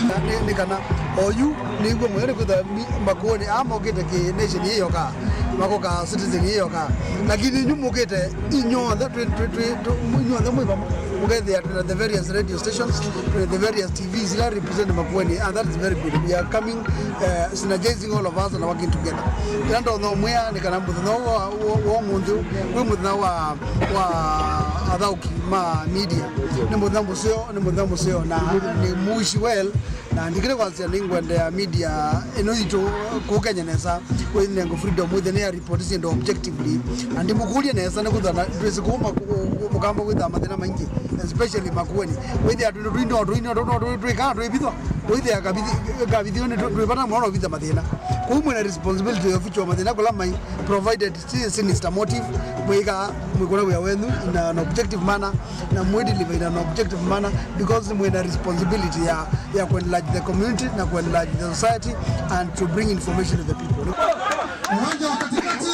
Na nĩ, nĩ kana oyu nĩw'o mũyo nĩ kwĩthwa mi-, Makueni aa mokĩte kĩ nation yĩ yoka, makoka citizen yĩ yoka, lakini inyu mũkĩte inyonthe twĩ, twĩ, twĩ, twĩ, inyonthe mwĩ vamwe, mũkethĩa twĩ na the various radio stations, twĩ na the various T Vs ila represent Makueni, and that is very good. We are coming, uh, synergizing all of us and working together. Ĩla ndonya ũmwĩa nĩ kana mũthenya wa, wa, wa ũmũnthĩ wĩ mũthenya wa, wa athaũki ma media. Nĩ mũthenya mũseo, nĩ mũthenya mũseo, na nĩ muishi well, na ndikĩlĩ kwasya nĩngwendea media ĩno yitũ kũũ Kenya nesa, wĩnengo freedom wĩthĩe nĩ ya report syĩndũ objectively, na ndimũkũlye nesa nĩ kwĩthwa na ndwĩsĩ kũũ ma-, kũ-, kũ-, mũkamba kwĩthwa mathĩna maingĩ, especially Makueni. Wĩthĩa twĩndũ twĩ no tũi no tũ-, no tũ-, twĩkaa twĩvithwa, wĩthĩa kavithi, kavithi nĩ tũ-, twĩvata mũno no vitha mathĩna. Kũu mwĩna responsibility of ichwa mathĩna kũla mai, provided si sinister motive, mwĩkaa, mwĩkũna wĩa wenyu in an objective manner, na mwĩdeliver in an objective manner, because mwĩna responsibility ya, ya kuenlarge the community na kuenlarge the society and to bring information to the people. Uwanja wa katikati.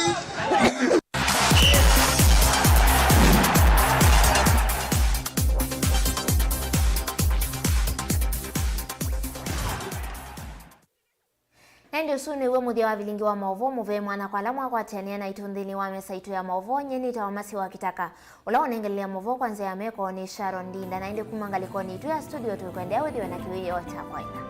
Na ĩndĩ ũsu nĩw'o mũthya wa vilingi wa maũvoo mũvee mwana kwa ala mwakwatanĩa naitũ nthĩnĩ wa mesa itũ ya maũvoo. Nyie nĩtawa Masi wa Kitaka, ũla ũnengelelya maũvoo kwa nzĩa ya meko nĩ Sharon Ndinda, na ĩndĩ kuma ngalĩkonĩ itũ ya studio tũkwendea wĩthĩwe na kĩwĩoo kya kwaĩla.